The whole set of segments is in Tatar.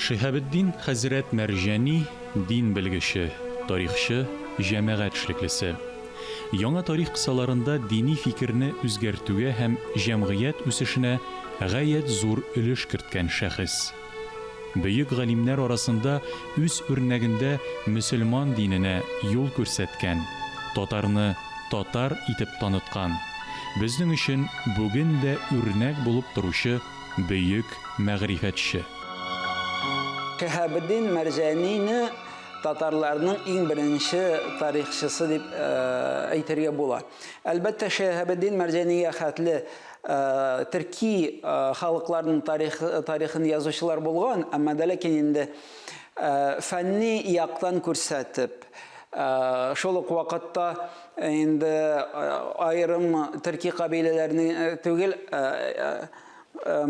Шиһабетдин хәзрәт Мәрҗани, дин белгече, тарихчы, җәмәгать эшлеклесе. Яңа тарих кысаларында дини фикерне үзгәртүгә һәм җәмгыять үсешенә гаять зур өлеш керткән шәхес. Бөек галимнәр арасында үз үрнәгендә мөселман диненә юл күрсәткән, татарны татар итеп таныткан, безнең өчен бүген дә үрнәк булып торучы бөек мәгърифәтче. Шиһабетдин Мәрҗанине татарларның иң беренче тарихчысы дип әйтергә була. Әлбәттә, Шиһабетдин Мәрҗанигә хәтле төрки халыкларның тарих, тарихын язучылар булган, әмма дә ләкин инде фәнни яктан күрсәтеп, шул ук вакытта инде аерым төрки кабиләләрне түгел,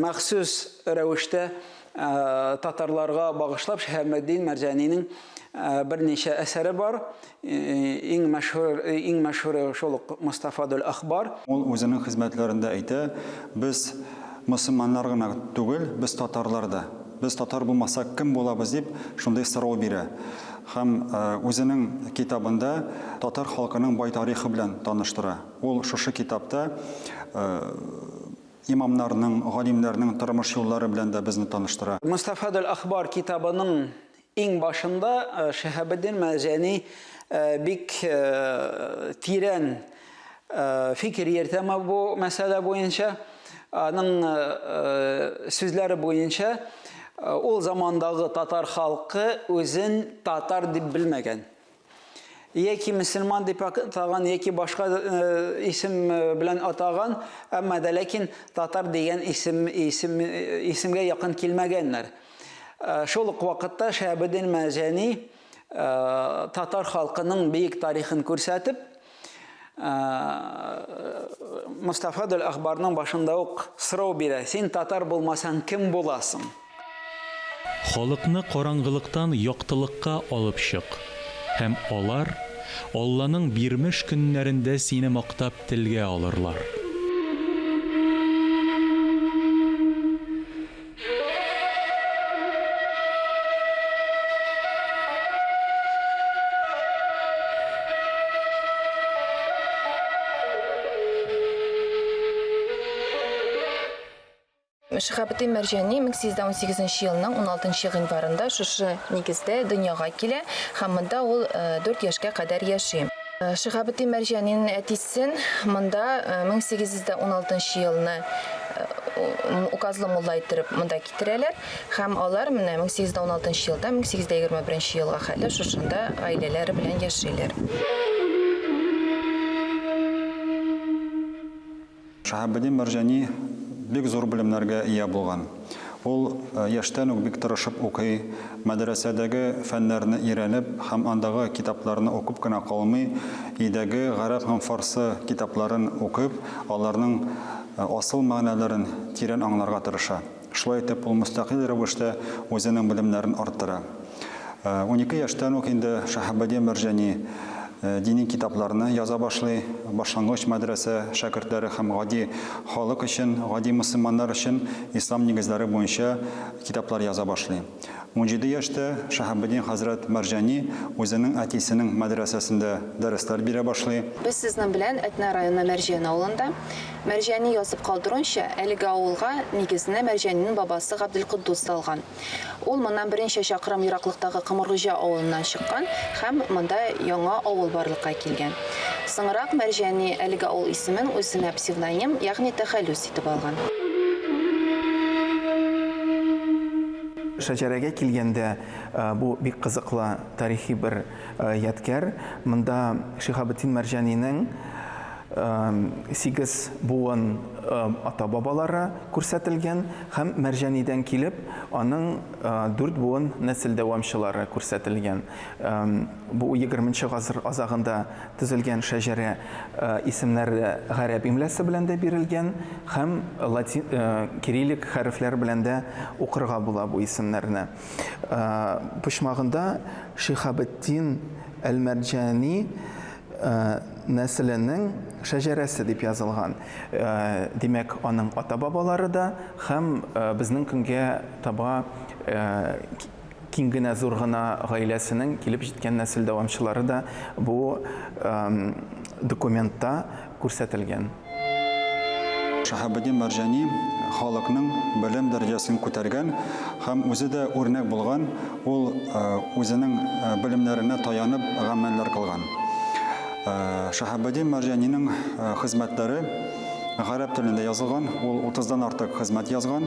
махсус рәвештә татарларга багышлап Шиһабетдин Мәрҗанинең берничә әсәре бар. Иң мәшһүр, иң мәшһүре шул ук Мостафадул Әхбар. Ул үзенең хезмәтләрендә әйтә, без мөселманнар гына түгел, без татарлар да. Без татар булмасак, кем булабыз дип, шундый сорау бирә. Һәм үзенең китабында татар халкының бай тарихы белән таныштыра. Ул шушы китапта имамнарның, галимнәрнең тормыш юллары белән дә безне таныштыра. Мостафадул Әхбар китабының иң башында Шиһабетдин Мәрҗани бик тирән фикер йөртә бу мәсьәлә буенча. Аның сүзләре буенча, ул замандагы татар халкы үзен татар дип белмәгән. Яки мөселман дип атаган, яки башка исем белән атаган, әмма дә ләкин татар дигән исем, исем, исемгә якын килмәгәннәр. Шул ук вакытта Шәһабетдин Мәрҗани татар халкының бөек тарихын күрсәтеп, Мостафа Дөл Әхбарның башында ук сорау бирә, син татар булмасаң, кем буласың? Халыкны караңгылыктан яктылыкка алып чык, һәм алар Алланың бирмеш көннәрендә сине мактап телгә алырлар. Шиһабетдин Мәрҗани 1818 елның 16 гыйнварында шушы нигездә дөньяга килә һәм монда ул 4 яшькә кадәр яши. Шиһабетдин Мәрҗанинең әтисен монда 1816 елны указлы мулла иттереп монда китерәләр һәм алар менә 1816 елда 1821 елга хәтле шушында гаиләләре белән яшиләр. Шаһабетдин Мәрҗани бик зур белемнәргә ия булган. Ул яшьтән үк бик тырышып укый, мәдрәсәдәге фәннәрне өйрәнеп һәм андагы китапларны укып кына калмый, өйдәге гарәп һәм фарсы китапларын укып, аларның асыл мәгънәләрен тирән аңларга тырыша. Шулай итеп, ул мөстәкыйль рәвештә үзенең белемнәрен арттыра. 12 яшьтән үк инде Шаһабетдин Мәрҗани дини китапларны яза башлый. Башлангыч мәдрәсә шәкертләре һәм гади халык өчен, гади мөселманнар өчен ислам нигезләре буенча китаплар яза башлый. 17 яшьтә Шаһабетдин хәзрәт Мәрҗани үзенең әтисенең мәдрәсәсендә дәресләр бирә башлый. Без сезнең белән Әтнә районы Мәрҗән авылында. Мәрҗани язып калдыруынча, әлеге авылга нигезне Мәрҗанинең бабасы Габделкотдус салган. Ул моннан берничә чакрым ераклыктагы Комыргуҗа авылыннан чыккан һәм монда яңа авыл барлыкка килгән. Соңрак Мәрҗани әлеге авыл исемен үзенә псевдоним, ягъни тәхәллүс итеп алган. Шәҗәрәгә килгәндә, бу бик кызыклы тарихи бер ядкәр. Монда Шиһабетдин Мәрҗанинең 8 буын ата-бабалары күрсәтелгән һәм Мәрҗанидән килеп, аның 4 буын нәсел дәвамчылары күрсәтелгән. Бу 20 гасыр азагында төзелгән шәҗәрә исемнәре гарәп имлясы белән дә бирелгән һәм латин кириллик хәрефләр белән дә укырга була бу исемнәрне. Почмагында Шиһабетдин әл-Мәрҗани нәселенең шәҗәрәсе дип язылган. Димәк, аның ата-бабалары да һәм безнең көнгә таба киң генә, зур гына гаиләсенең килеп җиткән нәсел дәвамчылары да бу документта күрсәтелгән. Шаһабетдин Мәрҗани халыкның белем дәрәҗәсен күтәргән һәм үзе дә үрнәк булган, ул үзенең белемнәренә таянып гамәлләр кылган. Шаһабетдин Мәрҗанинең хезмәтләре гарәп телендә язылган, ул утыздан артык хезмәт язган.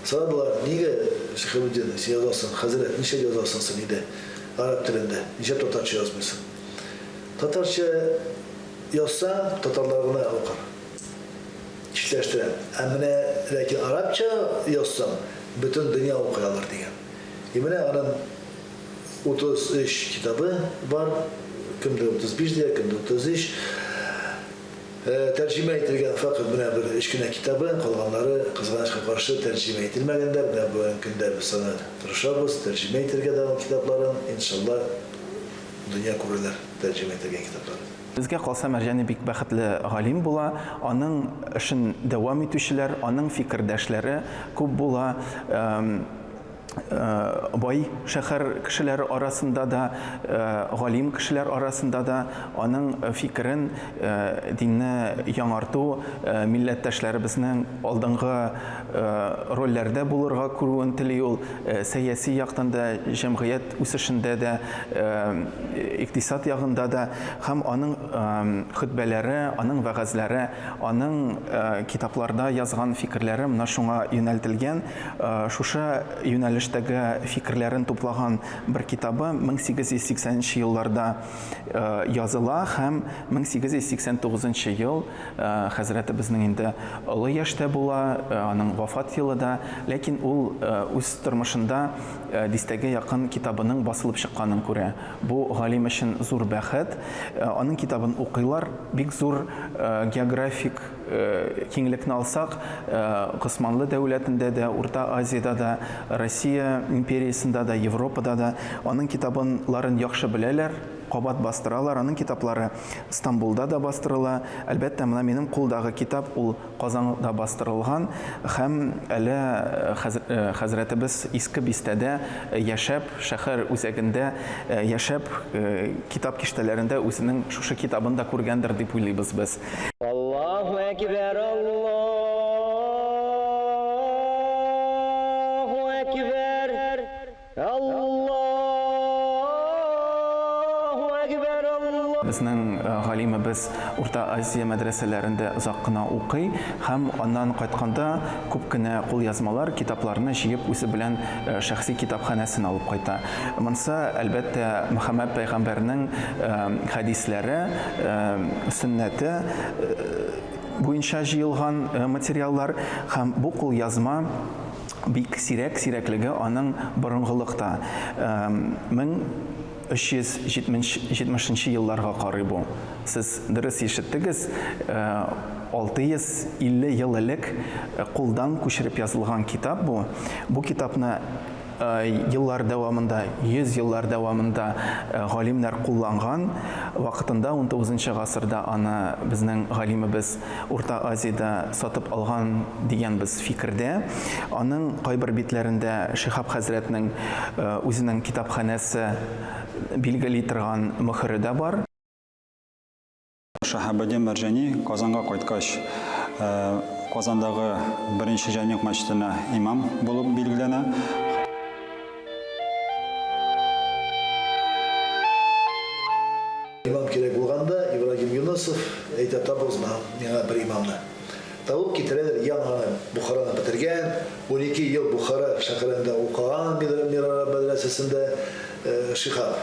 Сорадылар, Нигә, Шиһабетдин, син язасың, хәзрәт, нишләп язасың син өйдә гарәп телендә, нишләп татарча язмыйсың? Татарча язсаң, татарлар гына укыр. Читләштерә. Ә менә ләкин арабча язсаң, бөтен дөнья укый алыр, дигән. И менә аның 33 китабы бар, кемдер 35 дия, кемдер 33. Тәрҗемә ителгән фәкать менә бер өч кенә китабы, калганнары, кызганычка каршы, тәрҗемә ителмәгәннәр. Менә бүгенге көндә без аны тырышабыз тәрҗемә итәргә дә аның китапларын, иншалла, дөнья күрерләр тәрҗемә ителгән китаплары. Безгә калса, Мәрҗани бик бәхетле галим була, аның эшен дәвам итүчеләр, аның фикердәшләре күп була. Бай шәһәр кешеләре арасында да, галим кешеләр арасында да аның фикерен динне яңарту, милләттәшләребезнең алдынгы рольләрдә булырга күрүен тели ул, сәяси яктан да, җәмгыять үсешендә дә, икътисад ягында да һәм аның хөтбәләре, аның вәгазьләре, аның китапларда язган фикерләре менә шуңа юнәлтелгән. Шушы юнәлештәге фикерләрен туплаган бер китабы 1880 нче елларда языла һәм 1889 нчы ел хәзрәтебезнең инде олы яшьтә була, аның вафат елы да, ләкин ул үз тормышында дистәгә якын китабының басылып чыкканын күрә. Бу галим өчен зур бәхет. Аның китабын укыйлар, бик зур географик Киңлекне алсак, Госманлы дәүләтендә дә, Урта Азиядә дә, Россия империясендә дә, Европада да аның китабын-ларын яхшы беләләр, кабат бастыралар. Аның китаплары Стамбулда да бастырыла. Әлбәттә, менә минем кулдагы китап ул Казанда бастырылган һәм әле хәзрәтебез Иске бистәдә яшәп, шәһәр үзәгендә яшәп, китап киштәләрендә үзенең шушы китабын да күргәндер дип уйлыйбыз без. Аллаһу әкбәр, Аллаһу әкбәр, Аллаһу әкбәр, Аллаһу. Безнең галимебез Урта Азия мәдрәсәләрендә озак кына укый һәм аннан кайтканда күп кенә кулъязмалар, китапларны җыеп үзе белән шәхси китапханәсен алып кайта. Монсы, әлбәттә, Мөхәммәд пәйгамбәрнең хәдисләре, сөннәте буенча җыелган материаллар һәм бу кулъязма бик сирәк, сирәклеге аның борынгылыкта. 1370 нче елларга карый бу. Сез дөрес ишеттегез, 650 ел элек кулдан күчереп язылган китап бу. Бу китапны Еллар дәвамында, 100 еллар дәвамында галимнәр кулланган. Вакытында, унтугызынчы гасырда аны безнең галимебез Урта Азиядә сатып алган дигән без фикердә. Аның кайбер битләрендә Шиһаб хәзрәтнең үзенең китапханәсе билгели торган мөһере дә бар. Шаһабетдин Мәрҗани Казанга кайткач, Казандагы беренче җәмигъ мәчетенә имам булып билгеләнә. Имам кирәк булганда, Ибрагим Юнысов әйтә, табыгыз миңа бер имамны. Табып китерәләр, яңа гына Бохараны бетергән, 12 ел Бохара шәһәрендә укыган Мирараб мәдрәсәсендә Шиһаб.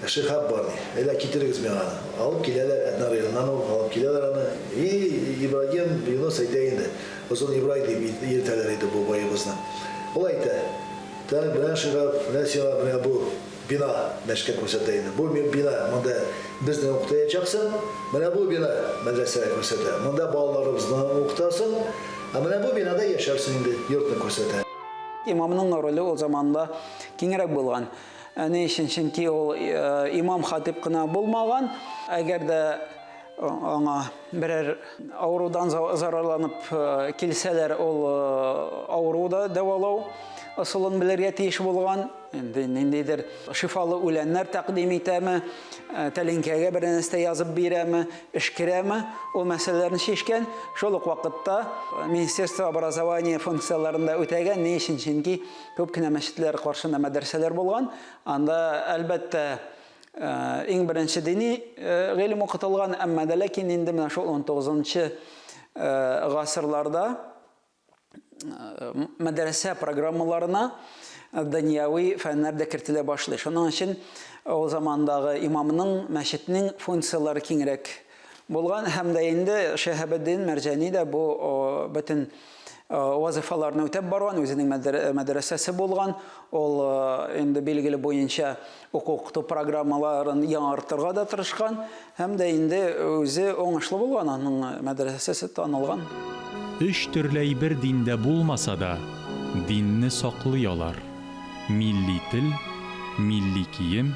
Шиһаб бар, ди. Әйдә, китерегез миңа аны. Алып киләләр, Әтнә районыннан ул, алып киләләр аны. И, Ибрагим Юныс әйтә инде, Озын Ибрай дип йөртәләр иде бу баебызны. Ул әйтә, Так, менә Шиһаб, менә сиңа менә бу бина, мәчеткә күрсәтә инде. Бу бина, монда безне укытаячаксың. Менә бу бина, мәдрәсәгә күрсәтә. Монда балаларыбызны укытасың. Ә менә бу бинада яшәрсең инде, йортны күрсәтә. Имамның роле ул заманда киңрәк булган. Ни өчен? Чөнки ул имам-хатип кына булмаган. Әгәр дә аңа берәр авырудан зарарланып килсәләр, ул авыру да дәвалау ысулын белергә тиеш булган. Инде ниндидер шифалы үләннәр тәкъдим итәме, тәлинкәгә бер нәрсә язып бирәме, өшкерәме, ул мәсьәләләрне чишкән. Шул ук вакытта Министерство образования функцияләрен дә үтәгән. Ни өчен? Чөнки күп кенә мәчетләр каршында мәдрәсәләр булган. Анда, әлбәттә, иң беренче дини гыйлем укытылган, әмма дә ләкин инде менә шул 19 гасырларда мәдрәсә программаларына дөньяви фәннәр дә кертелә башлый. Шуның өчен ул замандагы имамның, мәчетнең функцияләре киңрәк булган һәм дә инде Шиһабетдин Мәрҗани дә бу бөтен вазифаларны үтәп барган, үзенең мәдрәсәсе булган, ул инде билгеле буенча уку-укыту программаларын яңартырга да тырышкан һәм дә инде үзе уңышлы булган, аның мәдрәсәсе танылган. Өч төрле әйбер диндә булмаса да, динне саклый алар, милли тел, милли кием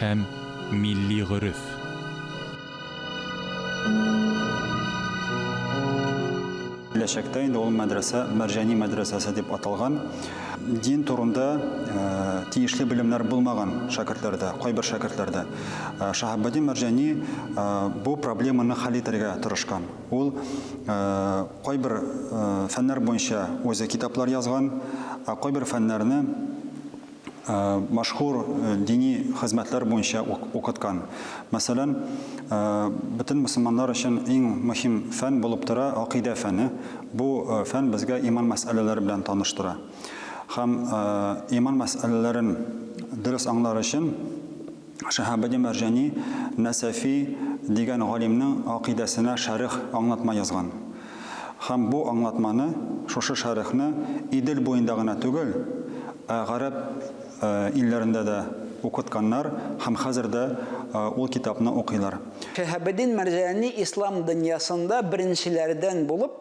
һәм милли гореф. Киләчәктә инде ул мәдрәсә Мәрҗани мәдрәсәсе дип аталган. Дин турында тиешле белемнәр булмаган шәкертләрдә, кайбер шәкертләрдә. Шаһабетдин Мәрҗани бу проблеманы хәл итәргә тырышкан. Ул кайбер фәннәр буенча үзе китаплар язган, ә кайбер фәннәрне Мәшһүр дини хезмәтләр буенча укыткан. Мәсәлән, бөтен мөселманнар өчен иң мөһим фән булып тора акыйдә фәне. Бу фән безгә иман мәсьәләләре белән таныштыра. Һәм иман мәсьәләләрен дөрес аңлар өчен Шиһабетдин Мәрҗани Нәсәфи дигән галимнең акыйдәсенә шәрех, аңлатма язган. Һәм бу аңлатманы, шушы шәрехне Идел буенда гына түгел, ә гарәп илләрендә дә укытканнар һәм хәзер дә ул китапны укыйлар. Шиһабетдин Мәрҗани ислам дөньясында беренчеләрдән булып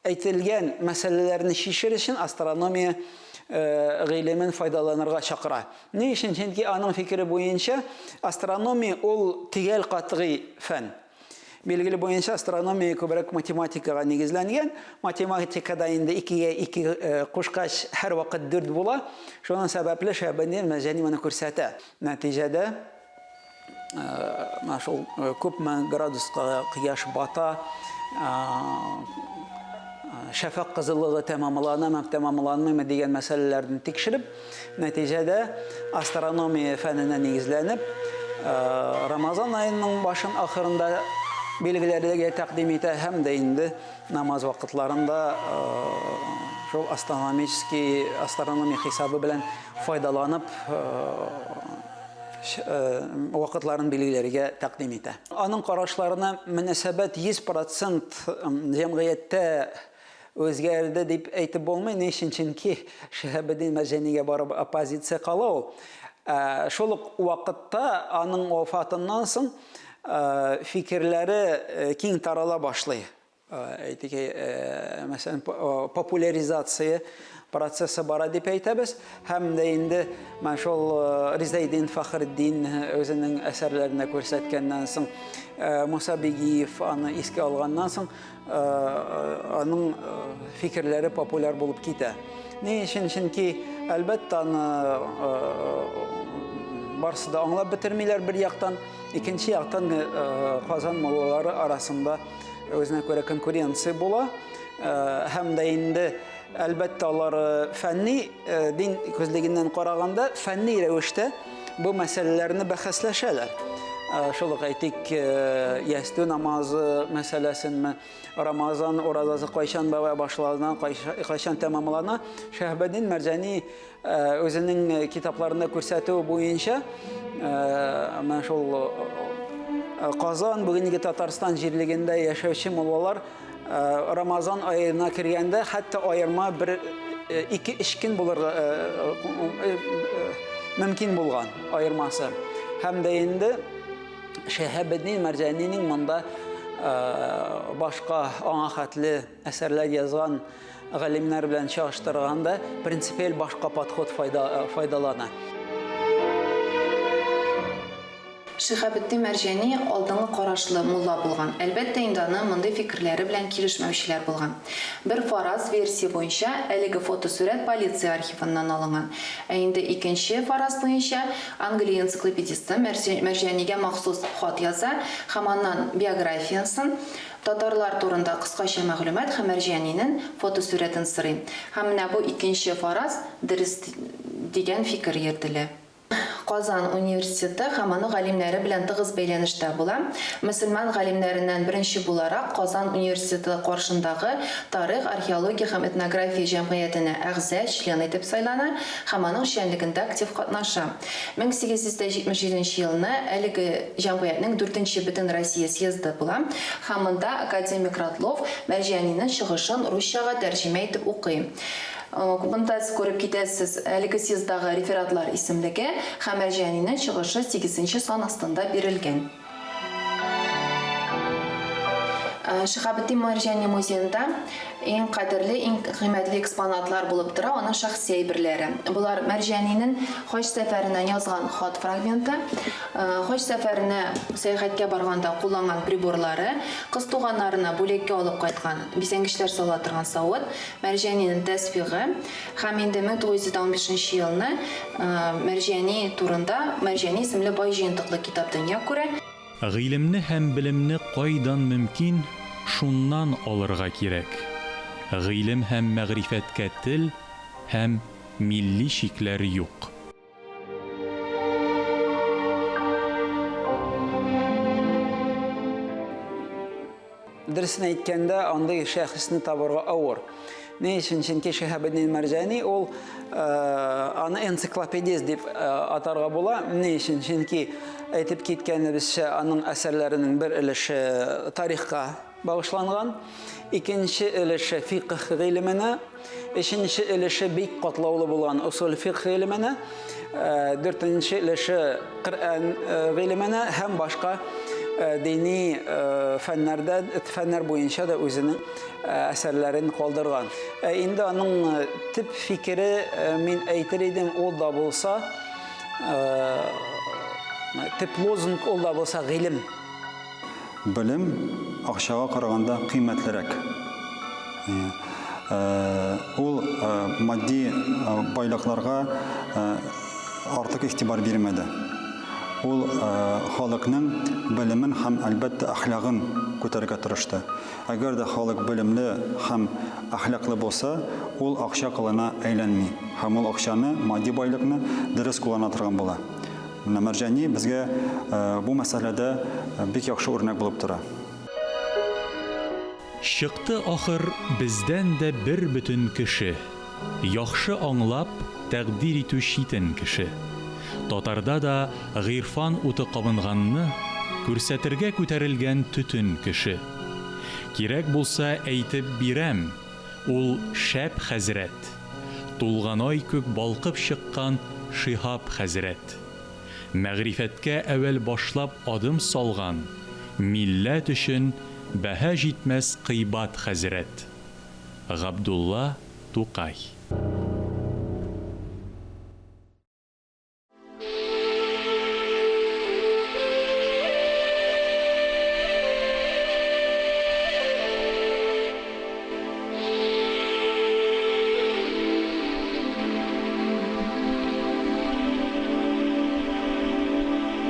Әйтелгән мәсьәләләрне чишер өчен астрономия гыйлемен файдаланырга чакыра. Ни өчен? Чөнки аның фикере буенча астрономия ул төгәл катгый фән. Билгеле буенча астрономия күбрәк математикага нигезләнгән. Математикада инде икегә ике кушкач һәрвакыт дүрт була. Шуның сәбәпле Шәһабетдин Мәрҗани моны күрсәтә. Нәтиҗәдә Менә шул күпме градуска кояш бата, шәфәкъ кызыллыгы тәмамланамы, тәмамланмыймы дигән мәсьәләләрне тикшереп, нәтиҗәдә астрономия фәненә нигезләнеп, Рамазан аеның башын ахырында билгеләргә тәкъдим итә һәм дә инде намаз вакытларында шул астрономический астрономия хисабы белән файдаланып вакытларын билгеләргә тәкъдим итә. Аның карашларына мөнәсәбәт 100 процент җәмгыятьтә үзгәрде дип әйтеп булмый. Ни өчен? Чөнки Шиһабетдин Мәрҗанигә барып оппозиция кала ул. Шул ук вакытта аның вафатыннан соң фикерләре киң тарала башлый. Әйтик, мәсәлән, популяризация процессы бара дип әйтәбез. Һәм дә инде менә шул Ризаиддин Фәхретдин үзенең әсәрләрендә күрсәткәннән соң, Муса Бигиев аны искә алганнан соң, аның фикерләре популяр булып китә. Ни өчен? Чөнки, әлбәттә, аны барысы да аңлап бетермиләр бер яктан, икенче яктан Казан муллалары арасында Үзенә күрә конкуренция була. Һәм дә инде, әлбәттә, алар фәнни дин күзлегеннән караганда, фәнни рәвештә бу мәсьәләләрне бәхәсләшәләр. Шул ук әйтик, ястү намазы мәсьәләсенме, Рамазан уразасы кайчан башлана, кайчан тәмамлана. Шәһбетдин Мәрҗани Үзенең китапларында күрсәтүе буенча, менә шул Казан, бүгенге Татарстан җирлегендә яшәүче муллалар Рамазан аена кергәндә хәтта аерма бер ике-өч көн булырга мөмкин булган аермасы. Һәм дә инде Шәһабетдин Мәрҗанинең монда башка аңа хәтле әсәрләр язган галимнәр белән чагыштырганда принципиаль башка подход файдалана. Шиһабетдин Мәрҗани алдынгы карашлы мулла булган. Әлбәттә инде аны мондый фикерләре белән килешмәүчеләр булган. Бер фараз, версия, буенча, әлеге фотосурәт полиция архивыннан алынган. Ә инде икенче фараз буенча, Англия энциклопедисты Мәрҗанигә махсус хат яза һәм аннан биографиясен, татарлар турында кыскача мәгълүмат һәм Мәрҗанинен фотосурәтен сорый. Һәм менә бу икенче фараз дөрес дигән фикер йөртелә. Казан университеты һәм аның галимнәре белән тыгыз бәйләнештә була. Мөселман галимнәреннән беренче буларак Казан университеты каршындагы Тарих, археология һәм этнография җәмгыятенә әгъза, член, итеп сайлана һәм аның эшчәнлегендә актив катнаша. 1877 нче елны әлеге җәмгыятьнең дүртенче Бөтенроссия съезды була һәм монда академик Радлов Мәрҗанинең чыгышын русчага тәрҗемә итеп укый. Монда сез күреп китәсез, әлеге съезддагы рефератлар исемлеге һәм Мәрҗанинең чыгышы сигезенче сан астында бирелгән. Шиһабетдин Мәрҗани музеенда иң кадерле, иң кыйммәтле экспонатлар булып тора аның шәхси әйберләре. Болар Мәрҗанинең хаҗ сәфәреннән язган хат фрагменты, хаҗ сәфәренә сәяхәткә барганда кулланган приборлары, кыз туганнарына бүләккә алып кайткан бизәнгечләр сала торган савыт, Мәрҗанинең тәсбихы һәм инде 1915 нче елны Мәрҗани турында Мәрҗани исемле бай җыентыклы китап дөнья күрә. Гыйлемне һәм белемне кайдан мөмкин, шуннан алырга кирәк. Гыйлем һәм мәгърифәткә тел һәм милли чикләр юк. Дөресен әйткәндә, андый шәхесне табарга авыр. Ни өчен? Чөнки Шиһабетдин Мәрҗани ул э, аны энциклопедист дип э, атарга була. Ни өчен? Чөнки әйтеп киткәнебезчә, аның әсәрләренең бер өлеше тарихка багышланган, икенче өлеше фикх гыйлеменә, өченче өлеше бик катлаулы булган усул фикх гыйлеменә, э, дүртенче өлеше Коръән э, гыйлеменә һәм башка э, дини фәннәрдә фәннәр буенча да үзенең әсәрләрен калдырган. Ә инде аның төп фикере мин әйтер идем, ул да булса төп лозунг ул да булса гыйлем. Белем акчага караганда кыйммәтлерәк. Ул матди байлыкларга артык игътибар бирмәде. Ул халыкның белемен һәм, әлбәттә, әхлагын күтәрергә тырышты. Әгәр дә халык белемле һәм әхлаклы булса, ул акча колына әйләнми һәм ул акчаны, матди байлыкны дөрес куллана торган була. Менә Мәрҗани безгә бу мәсьәләдә бик яхшы үрнәк булып тора. Чыкты ахыр бездән дә бер бөтен кеше, Яхшы аңлап, тәкъдир итү читен кеше. Татарда да гыйрфан уты кабынганны Күрсәтергә күтәрелгән төтен кеше. Кирәк булса әйтеп бирәм, ул шәп хәзрәт. Тулган ай күк балкып чыккан Шиһап хәзрәт. Мәгърифәткә әүвәл башлап адым салган, Милләт өчен бәһа җитмәс кыйбат хәзрәт. Габдулла Тукай.